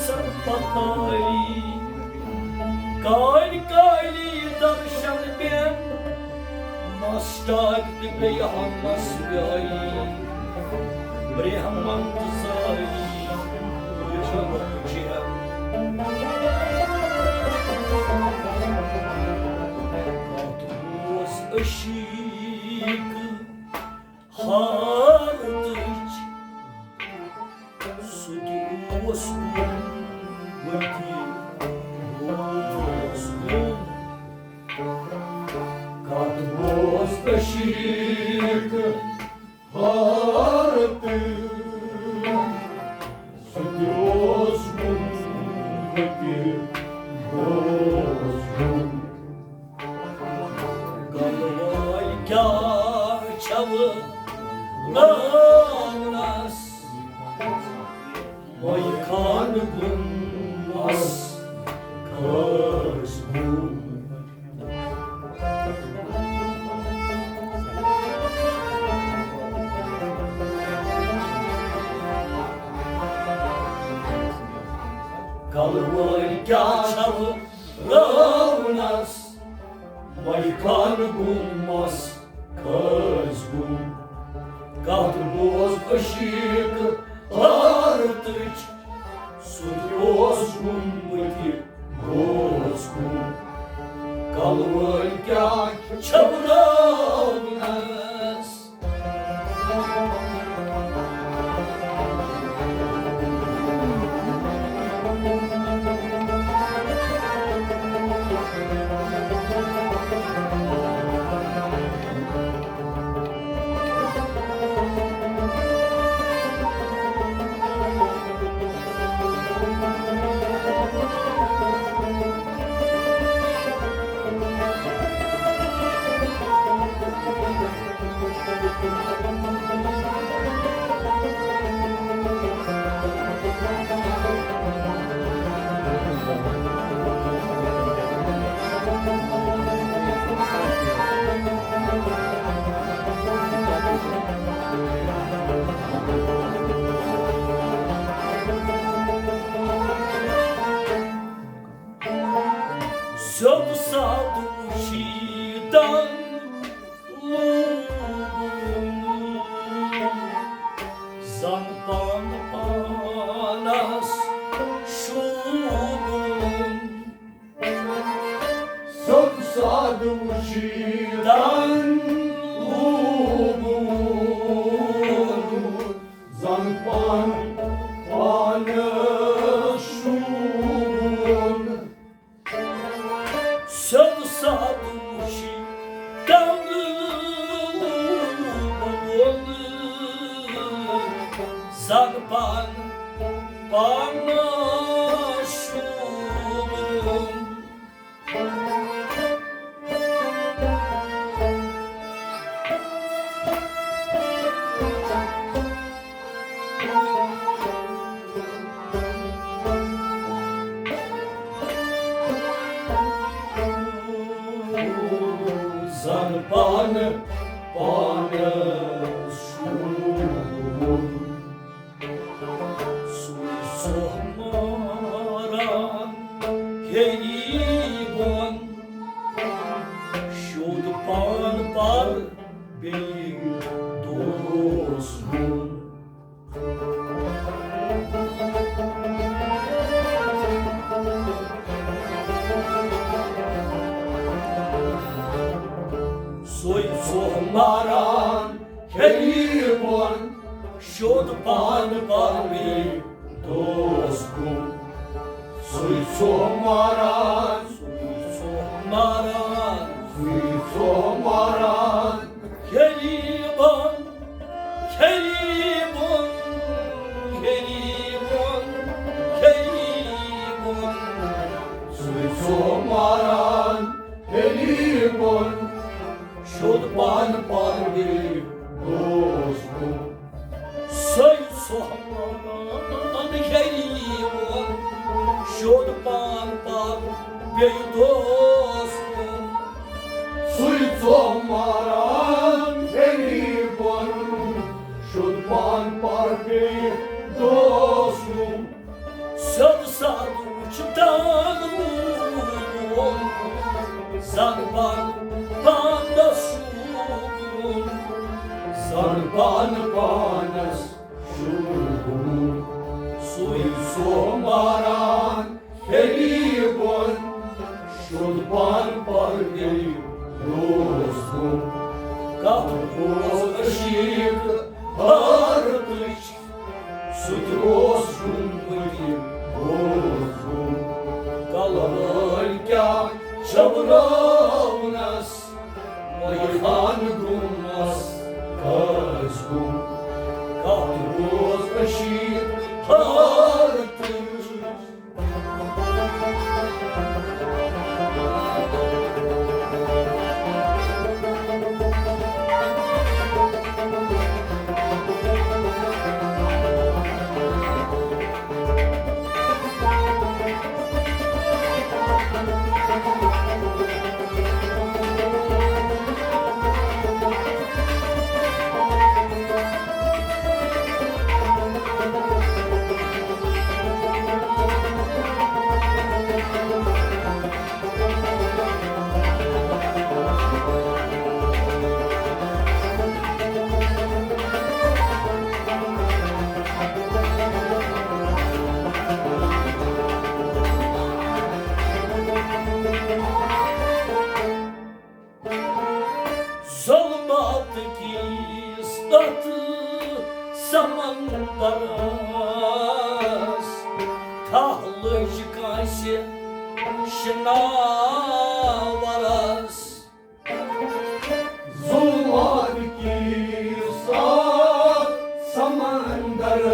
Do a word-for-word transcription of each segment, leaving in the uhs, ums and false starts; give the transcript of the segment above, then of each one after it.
سن پتالی، کالۍ کالی درشن پٮ۪ن، master تہٕ بیٚیہِ ہمس بیٲلی، برٛہمن تہٕ زٲلی، وُچھن۔ کتھ اوس عشیق حالتٕچ، سُہ تہِ اوس وُنہِ وتی روزنُک۔ کتھ اوس عشیق حالتٕچ، سُہ تہِ اوس وُنہِ وتی روزنُک۔ گنوٲلۍ کیٛاہ چھَوٕ لٲنَس؟ مٔہۍ خان گوٚمَس کٲژ گوٚم۔ گنوٲلۍ کیٛاہ چھَوٕ لٲنَس؟ مٔہۍ خان گوٚمَس کٲژ گوٚم۔ کتھ بوز عشیق حالتٕچ، سُہ تہِ اوس گوٚمُت یہِ روزنُک۔ گنوٲلۍ کیٛاہ چھَوٕ لٲنَس؟ سیوٚد سادٕ وُچھِتھ لوٗبوُن، زن پان پانس شوٗبوُن۔ سیوٚد سادٕ وُچھِتھ لوٗبوُن، زن پان پانس شوٗبوُن۔ سیوٚد سادٕ وُچھِتھ لوٗبوُن، زن پان پانس شوٗبوُن۔ زن پانہٕ پانس شوٗبوُن۔ سُے سۄہماران ہیٚیہِ بۄن، شوٚد پان پر بیٚیہِ دوس گوٚن۔ سُے سۄہماران ہیٚیہِ بۄن، شوٚد پان پر بیٚیہِ دوس گوٚن۔ سُے سۄہماران، سُے سۄہماران، سُے سۄہماران ہیٚیہِ بۄن، ہیٚیہِ بۄن، ہیٚیہِ بۄن، ہیٚیہِ بۄن۔ سُے سۄہماران ہیٚیہِ بۄن، شوٚد پان پر بیٚیہِ دوس گوٚن۔ سُے سۄہماران ہیٚیہِ بۄن، شوٚد پان پر بیٚیہِ دوس گوٚن۔ سُے سۄہماران ہیٚیہِ بۄن، شوٚد پان پر بیٚیہِ دوس گوٚن۔ سد سادو چھُ ٹانگُن، زن پان پانس شوٗبُن، زن پان پانس شوٗبُن۔ سُے سومباران غریٖبن، شُد پان پردے روزُن۔ کتھ اوس عشیق حٲرتٕچ، سُہ تہِ اوس گوٚمُت بوزُن۔ کلہٕ وٲلۍ کیٛاہ چھٔوراونس، مٔہۍ خان گوٚمس کٲنٛسہِ گوٚم۔ کتھ اوس عشیق حٲرتٕچ۔ ظلمت کِس تتھ سمندرس، تھل لٔج کٲنٛسہِ شناورس۔ ظلمت کِس تتھ سمندرس،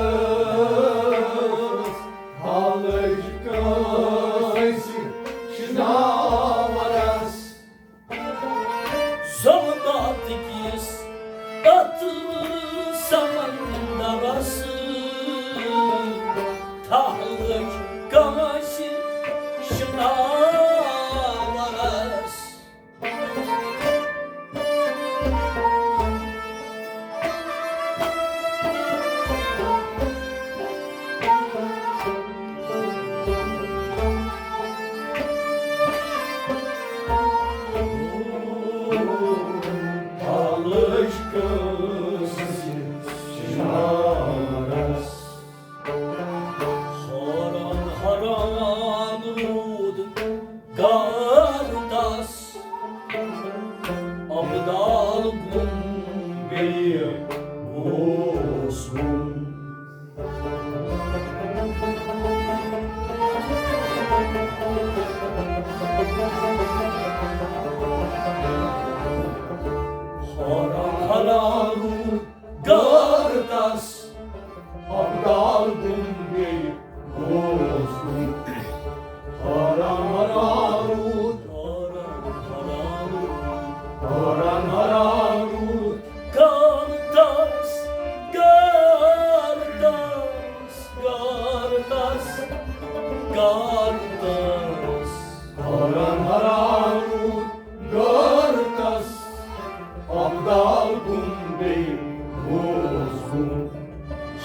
تھل لٔج کٲنٛسہِ شناورس۔ ظلمت کِس تتھ سمندرس، تھل لٔج کٲنٛسہِ شناورس۔ حٲران حٲران روٗد گردس، ابدال گوٚم بیٚیہِ گوس گوٚم۔ حٲران حٲران روٗد گردس، ابدال گوٚم بیٚیہِ گوس گوٚم۔ حٲران حٲران روٗد، حٲران حٲران روٗد گردس، گردس، گردس، گردس۔ حٲران حٲران روٗد گردس، ابدال گوٚم بیٚیہِ گوس گوٚم۔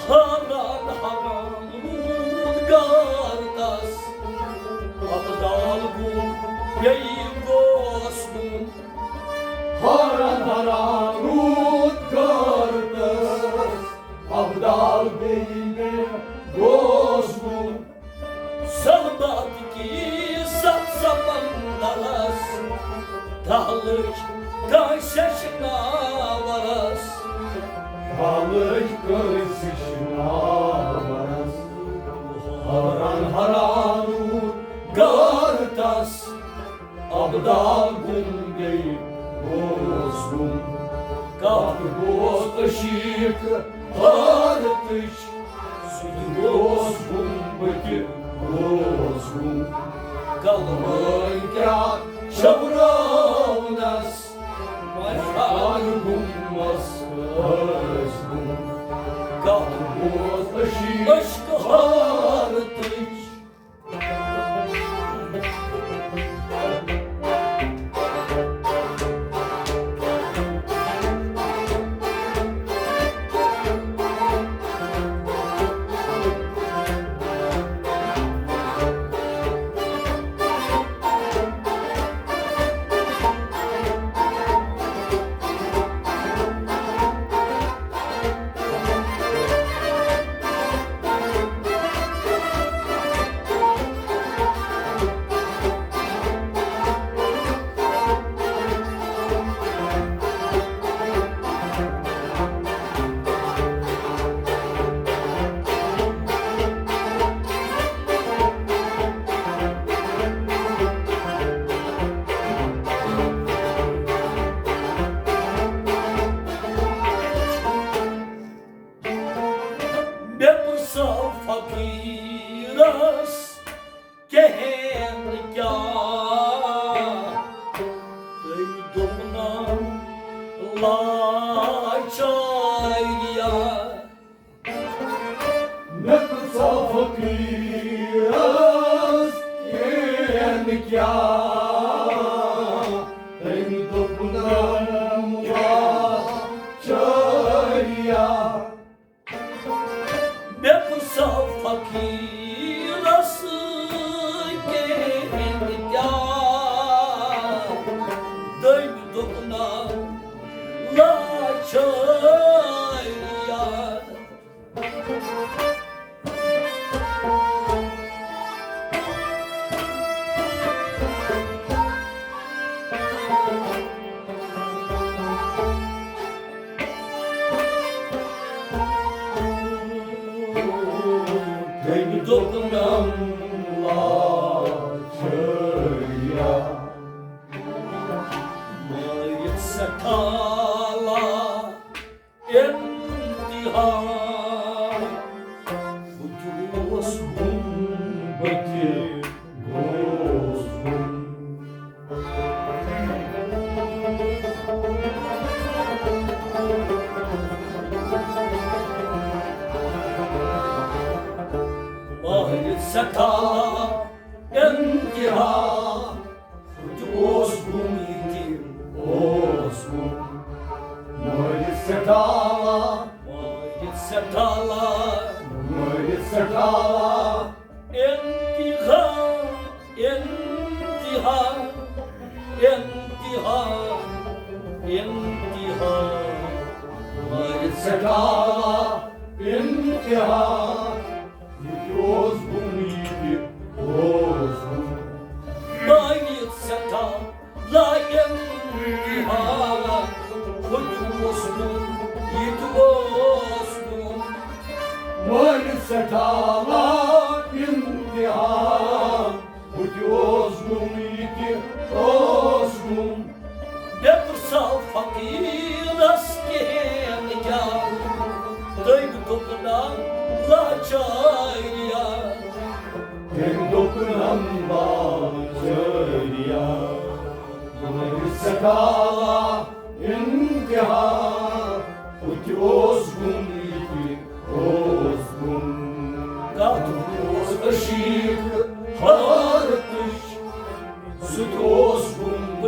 حٲران حٲران روٗد گردس، ابدال گوٚم بیٚیہِ گوس گوٚم۔ حٲران حٲران روٗد گردس، ابدال بیٚیہِ بیٚیہِ گوس گوٚم۔ ظلمت کِس تتھ سمندرس، تھل لٔج کٲنٛسہِ شناورس۔ تھل لٔج کٲنٛسہِ شناورس۔ حٲران حٲران روٗد گردس، ابدال گوٚم بیٚیہِ گوس گوٚم۔ کتھ اوس عشیق حٲرتٕچ، سُہ تہِ گوس گوٚم، بہٕ تہِ گوس گوٚم۔ کلہٕ وٲلۍ کیٛاہ چھٔوراونس، پریشان گوٚمس ٲسۍ گوٚم۔ کتھ اوس عشیق حٲرتٕچ۔ فقیٖرس کِہیٖنۍ کیٛاہ؟ تٔمۍ دوٚپنم، لاچاریا، مےٚ پرٛژھا فقیٖرس کِہیٖنۍ کیٛاہ؟ تٔمۍ دوٚپنم، لاچاریا، مےٚ پرٛژھا فقیٖرس کِہیٖنۍ کیٛاہ؟ تٔمۍ دوٚپنم، لاچاریا۔ تٔمۍ دوٚپنم، لاچاریا، مٲرِتھ سٮ۪ٹھاہ لا انتہا۔ بہٕ تہِ اوس گُم، بہٕ تہِ گوس گُم۔ مٲرِتھ سٮ۪ٹھاہ انتہا۔ بہٕ تہِ اوس گُم، یہِ تہِ اوس گُم۔ مٲرِتھ سٮ۪ٹھاہ لا، مٲرِتھ سٮ۪ٹھاہ لا، مٲرِتھ سٮ۪ٹھاہ لا۔ انتہا، انتہا، انتہا، انتہا۔ مٲرِتھ سٮ۪ٹھاہ لا، انتہا۔ یہِ تہِ اوس گُم، یہِ تہِ اوس گُم۔ مٲرِتھ سٮ۪ٹھاہ لا انتہا۔ ہُہ تہِ اوس گُم، یہِ تہِ اوس گُم۔ مٲرِتھ سٮ۪ٹھاہ لا انتہا۔ ہُہ تہِ اوس گُم، یہِ تہِ اوس گُم۔ مےٚ پرٛژھا فقیٖرس کِہیٖنۍ کیٛاہ؟ تٔمۍ دوٚپنم، لاچاریا۔ تٔمۍ دوٚپنم، لاچاریا۔ مٲرِتھ سٮ۪ٹھاہ لا انتہا۔ ہُہ تہِ اوس گُم، یہِ تہِ اوس گُم۔ کتھ اوس عشیق حٲرتٕچ، سُہ تہِ اوس گُم، بہٕ تہِ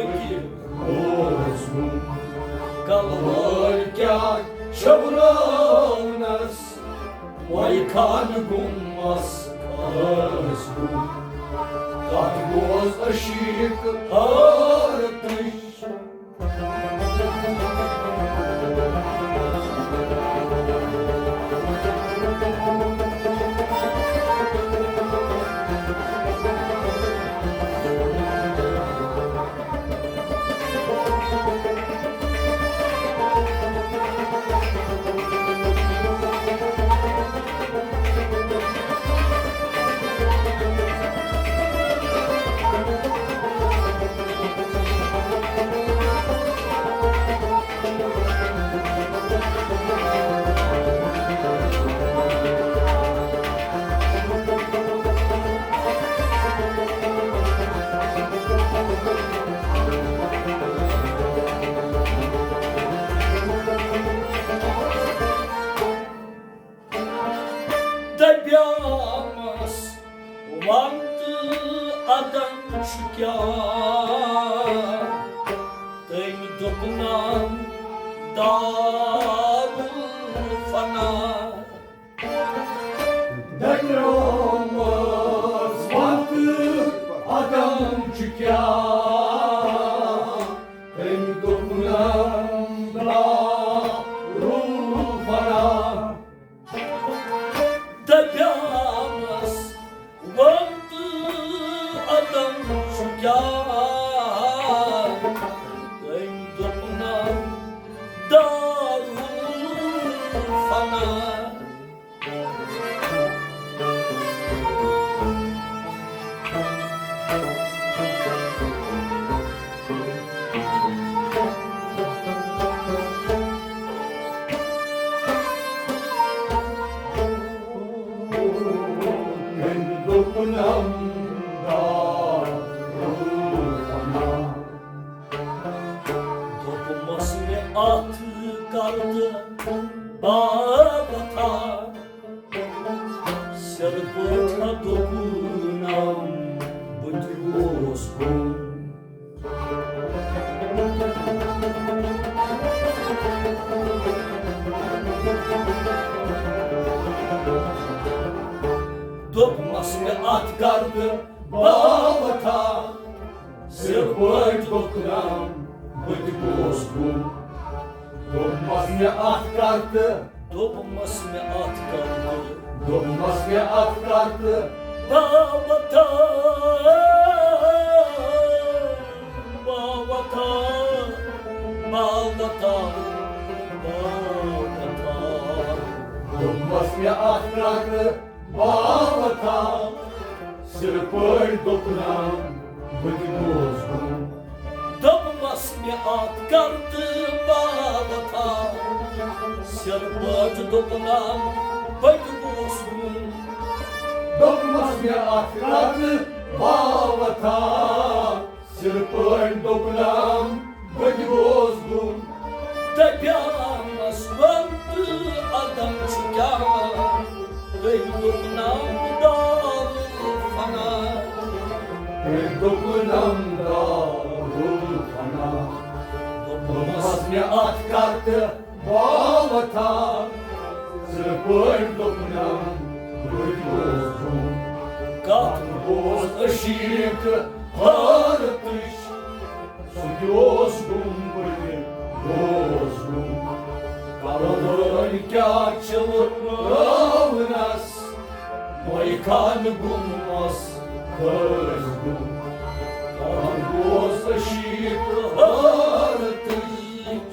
اوس گُم۔ کلہٕ وٲلۍ کیٛاہ چھٔوراونس، وۄنۍ خانہٕ گُمس ٲس گُم۔ کتھ اوس عشیق حٲرتٕچ، دَپیٛامَس، وَن تہٕ عدم چھُ کیٛاہ؟ تٔمۍ دوٚپنَم، دارالفنا۔ دَپیٛامَس، وَن تہٕ عدم چھُ کیٛاہ؟ تٔمۍ دوٚپنَم، دارالفنا۔ دَپیٛامَس، وَن تہٕ عدم چھُ کیٛاہ؟ تٔمۍ دوٚپنَم، دارالفنا۔ دوٚپمَس مےٚ اَتھ کَر تہٕ باوَتھا، سِرٕ پٲٹھۍ دوٚپنَم بہٕ تہِ گوس گوٚم۔ دوٚپمَس مےٚ اَتھ کَر تہٕ باوَتھا، سِرٕ پٲٹھۍ دوٚپنَم بہٕ تہِ گوس گوٚم۔ دوٚپمَس مےٚ اَتھ کَر تہٕ دوٚپمَس مےٚ اَتھ کَر تہٕ دوٚپمَس مےٚ اَتھ کَر تہٕ باوَتھا، باوَتھا، باوَتھا، باوَتھا۔ دوٚپمَس مےٚ اَتھ کَر تہٕ باوَتھا، سِرٕ پٲٹھۍ دوٚپنَم بہٕ تہِ گوس گوٚم۔ دوٚپمَس مےٚ اَتھ کَر تہٕ باوَتھا، سِرٕ پٲٹھۍ دوٚپنَم بہٕ تہِ گوس گوٚم۔ دوٚپمَس مےٚ اَتھ کَر تہٕ باوَتھا، سِرٕ پٲٹھۍ دوٚپنَم بہٕ تہِ گوس گوٚم۔ دَپیٛامَس وَن تہٕ اَدَم چھُ کیٛاہ، تٔمۍ دوٚپنَم دارالفنا۔ تٔمۍ دوٚپنَم دارالفنا۔ دوٚپمَس مےٚ اَتھ کَر تہٕ باوَتھا، سِرٕ پٲٹھۍ دوٚپنَم بہٕ تہِ گوس گوٚم۔ کَتھ اوس عشیٖق حٲرتٕچ، سُہ تہِ اوس گوٚم بہٕ تہِ گوس گوٚم۔ کَران کیٛاہ چھِ راونَس، مٔہۍ خانہٕ گوٚمَس خٲص گوٚم۔ کَران اوس عشیٖق حٲرتٕچ۔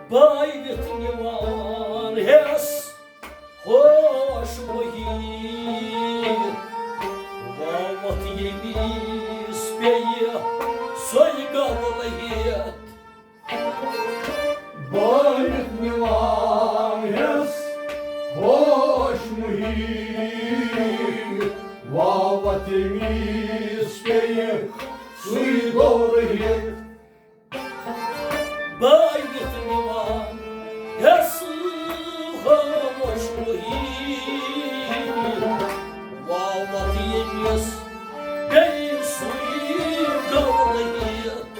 بٲوِتھ نِوان ہٮ۪س ہوش مُہِتھ، واوَتھ ییٚمِس پیٚیہِ سۄے گَوَل ہٮ۪تھ۔ بٲوِتھ نِوان ہٮ۪س ہوش مُہِتھ، واوَتھ ییٚمِس پیٚیہِ سُے گَوَل ہٮ۪تھ۔ بٲوِتھ نِوان ہٮ۪س ہوش مُہِتھ، واوَتھ ییٚمِس پیٚیہِ سُے گَوَل ہٮ۪تھ۔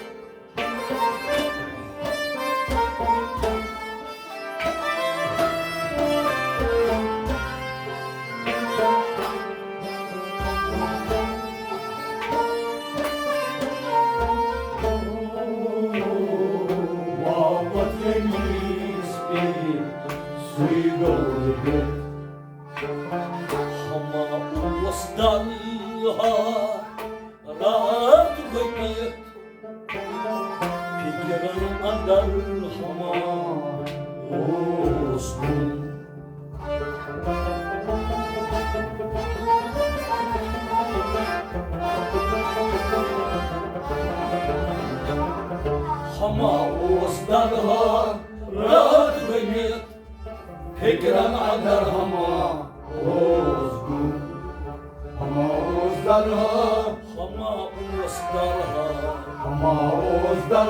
واپس ییٚمِس پیٚیہِ سُے گوٚو رٔٹِتھ۔ ہما اوس دَلہٕ ہا راتھ گٔمِتھ، فِکرَن اندر ہما اوس گوٚمُت۔ ہما اوس دَلہٕ ہا راتھ گٔمِتھ، فِکرَن اندر ہما اوس گوٚمُت۔ ہما اوس دَلہٕ ہا۔ ہما اوس دَلہٕ ہا۔ ہما اوس دَلہٕ ہا۔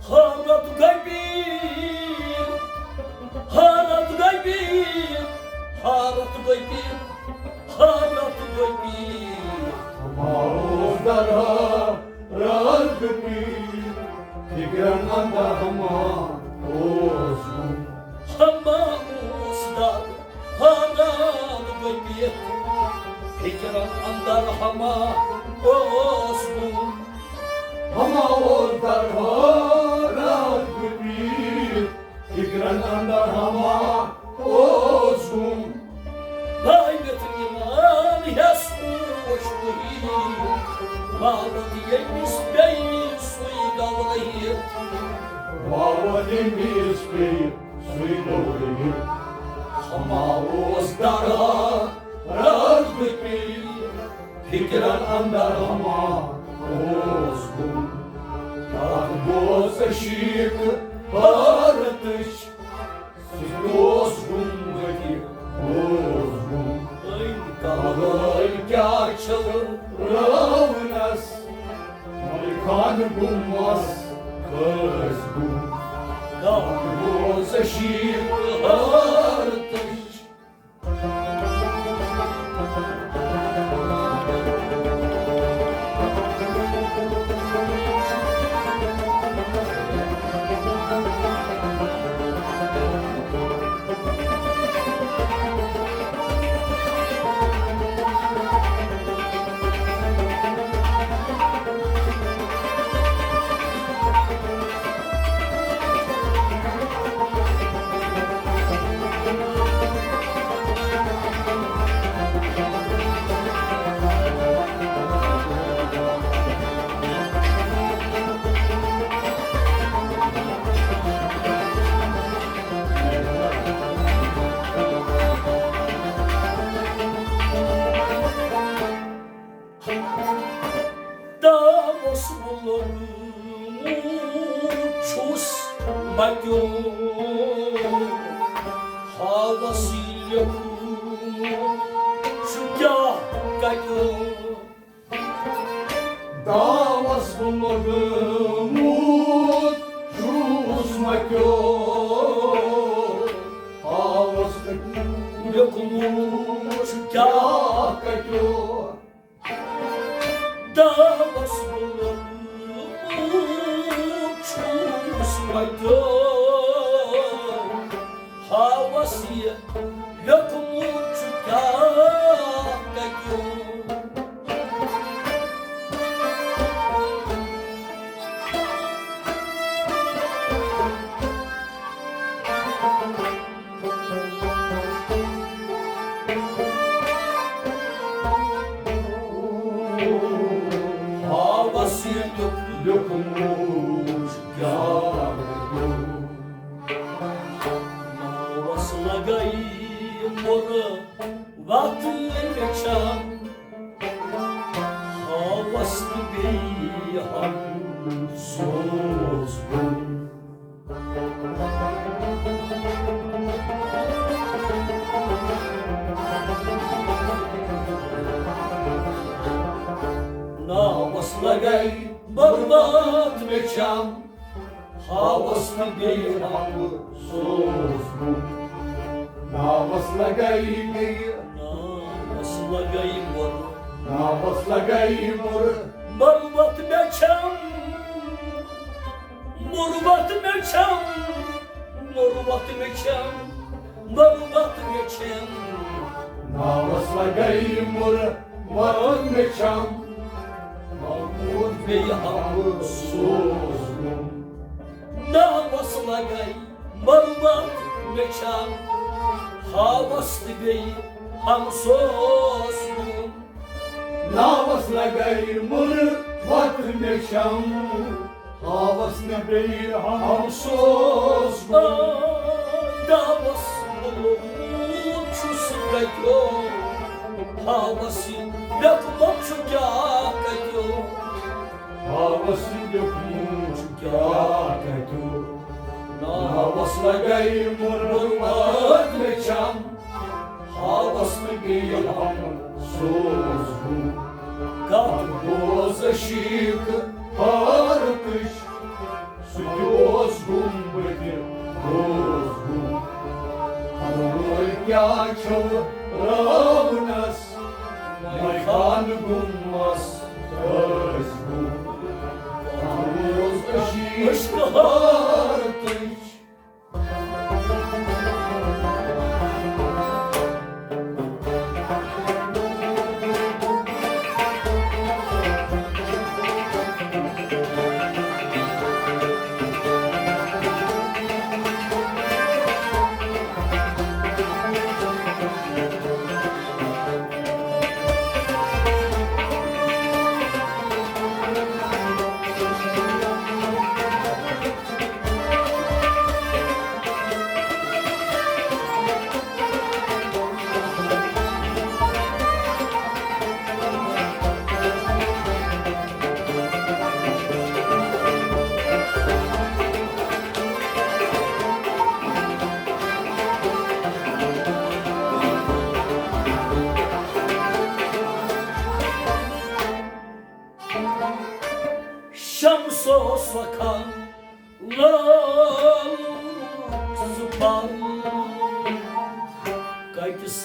حالت گٔے پیٖر، حالت گٔے پیٖر، حالت گٔے پیٖر، حالت گٔے پیٖر۔ ہما اوس دَلہٕ ہا۔ راتھ گٔے پیٖر، فِکرَن اندر ہما اوس گوٚمُت۔ ہما فکرن اندر ہما اوس گوٚمُت۔ ہما اوس درہا رات پیر، فکرن اندر ہما اوس گوٚمُت۔ بھٲوِتھ نِوان ہٮ۪س اوس وُہی، باوت ییٚمِس بیٚیہِ سُے گوٚو رٔہِتھ۔ باوت ییٚمِس بیٚیہِ سُے گوٚو رٔہِتھ۔ ہما اوس درا رات پیر، فکرن اندر ہما اوس گوٚمُت۔ تتھ بوز عشیق حٲرتٕچ، سُہ تہِ اوس گوٚمُت، اوس گوٚمُت۔ أنۍ کلٲے کیٛاہ چھِ راونس، ملکان گوٚمس کٲنٛسہِ گوٚمُت۔ تتھ بوز عشیق حٲرتٕچ۔ داوس بہٕ لوٚگمُت چھُس مَتیو، ہاوس یہِ لیوٚکھمُت چھُ کیٛاہ کَتیو۔ داوس بہٕ لوٚگمُت چھُس مَتیو، ہاوس لیوٚکھمُت چھُ کیٛاہ کَتیو۔ داوس بہٕ لوٚگمُت چھُس مَتیو، ہاوس یہِ لیوٚکھمُت چھُ کیٛاہ کَتیو۔ ہاوس یہِ لیوٚکھمُت کیٛاہ لیوٚکھمُت۔ ناوس لگے مُرٕ وتھ مےٚ چھم، ہاوس نہٕ بیٚیہِ ہم سوز بہٕ۔ ناوس لگے برباد مےٚ چھم، ہاوس نہٕ بیٚیہِ ہم سوز بہٕ۔ ناوس لگے مےٚ، ناوس لگے مُرٕ، ناوس لگے مُرٕ، برباد مےٚ چھم۔ مُروت مےٚ چھم، مُروت مےٚ چھم، مُروت مےٚ چھم۔ ناوس لگے مُروت مےٚ چھم، مُروت بیٚیہِ ہم سوز۔ ناوس لگے مُروت مےٚ چھم، ہاوس تہٕ بیٚیہِ ہم سوز۔ ناوس لگے مُروت مےٚ چھم، ہاوس نہٕ بیٚیہِ ہم سوز۔ ناوس لوٚگمُت چھُس کتیو، ہاوس یہِ لیوٚکھمُت چھُ کیٛاہ کتیو۔ ہاوس یہِ لیوٚکھمُت چھُ کیٛاہ کتیو۔ ناوس لگے مُروت مےٚ چھم، ہاوس نہٕ بیٚیہِ ہم سوز۔ کتھ بوز عشیق حٲرتٕچ، سُہ تہِ اوس گوٚمُت، بہٕ تہِ گوٚوُس گوٚمُت۔ ہموٲرۍ کیٛاہ چھَو راونس، میخان گوٚمس ٲسۍ گوٚمُت۔ ہموٲرۍ عشیق حٲرتٕچ۔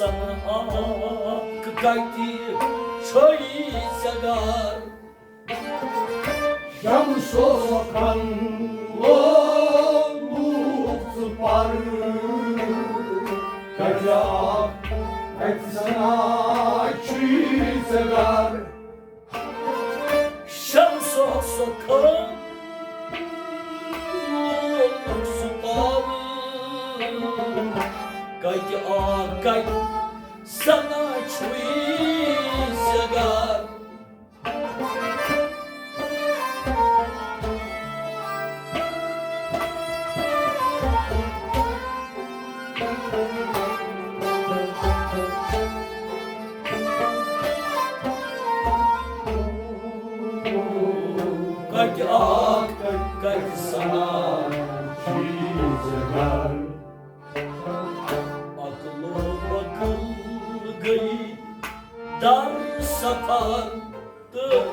اکھ کتہِ چھوٚے ژےٚ گار؟ شمسو سۄکھن لوگُکھ ژٕ پر۔ کتہِ اکھ کتہِ سنا چھُے ژےٚ گار؟ شمسو سۄکھن لوگُکھ ژٕ پر۔ کتہِ آ کتہِ سنا چھُے ژےٚ گار؟ کتہِ آکھ کتہِ سنا چھُے ژےٚ گرٕ؟ عقل و بقل گٔے در سفر تہٕ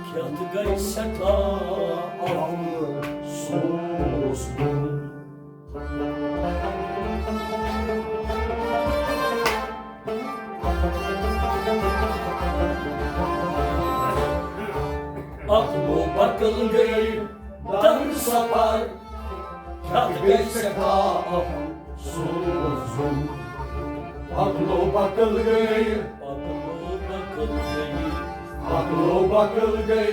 کھٮ۪تھ گٔے سٮ۪ٹھاہ افسوس۔ عقل و بقل گٔے در سفر، کھٮ۪تھ گٔے سٮ۪ٹھاہ افسوس۔ عقل و بقل گٔے، عقل و بقل گٔے، عقل و بقل گٔے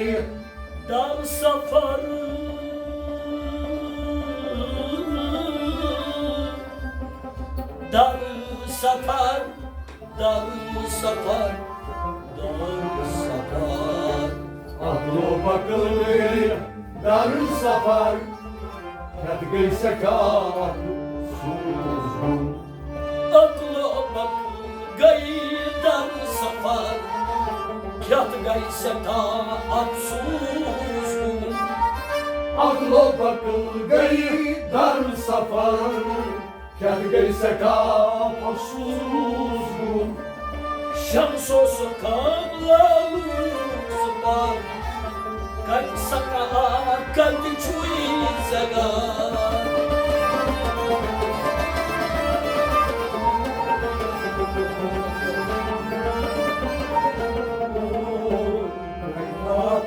در سفر۔ در سفر، در سفر، در سفر۔ عقل و بقل گٔے در سفر، کھٮ۪تھ گٔے سٮ۪ٹھاہ افسوس۔ عقل و بقل گٔے در سفر، کھٮ۪تھ گٔے سٮ۪ٹھاہ افسوس۔ عقل و بقل گٔے در سفر، کھٮ۪تھ گٔے سٮ۪ٹھاہ افسوس۔ شمسو سۄکھن لوگُکھ ژٕ پر۔ کتہِ سنا آ کتہِ چھُے ژےٚ گرٕ؟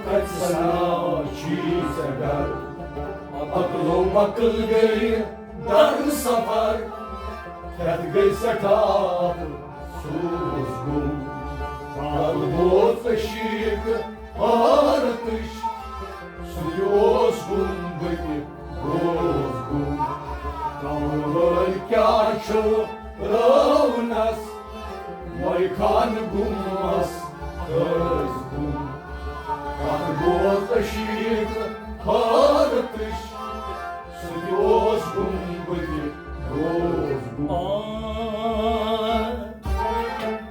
کتہِ سنا چھُے ژےٚ گرٕ؟ عقل و بقل گٔے در سفر، کھٮ۪تھ گٔے سٮ۪ٹھاہ افسوس۔ گوٚو کل گوٚو عشیٖق حٲرتٕچ، سُہ تہِ اوس گوٚمُت، بہٕ تہِ گوس گوٚمُت۔ کمہٕ وٲلۍ کیٛاہ چھُ رٲونس، مٔلۍ خان گوٚمس تٔسۍ گوٚمُت۔ کل گوٚو عشیٖق حٲرتٕچ، سُہ تہِ اوس گوٚمُت، بہٕ تہِ گوس گوٚمُت۔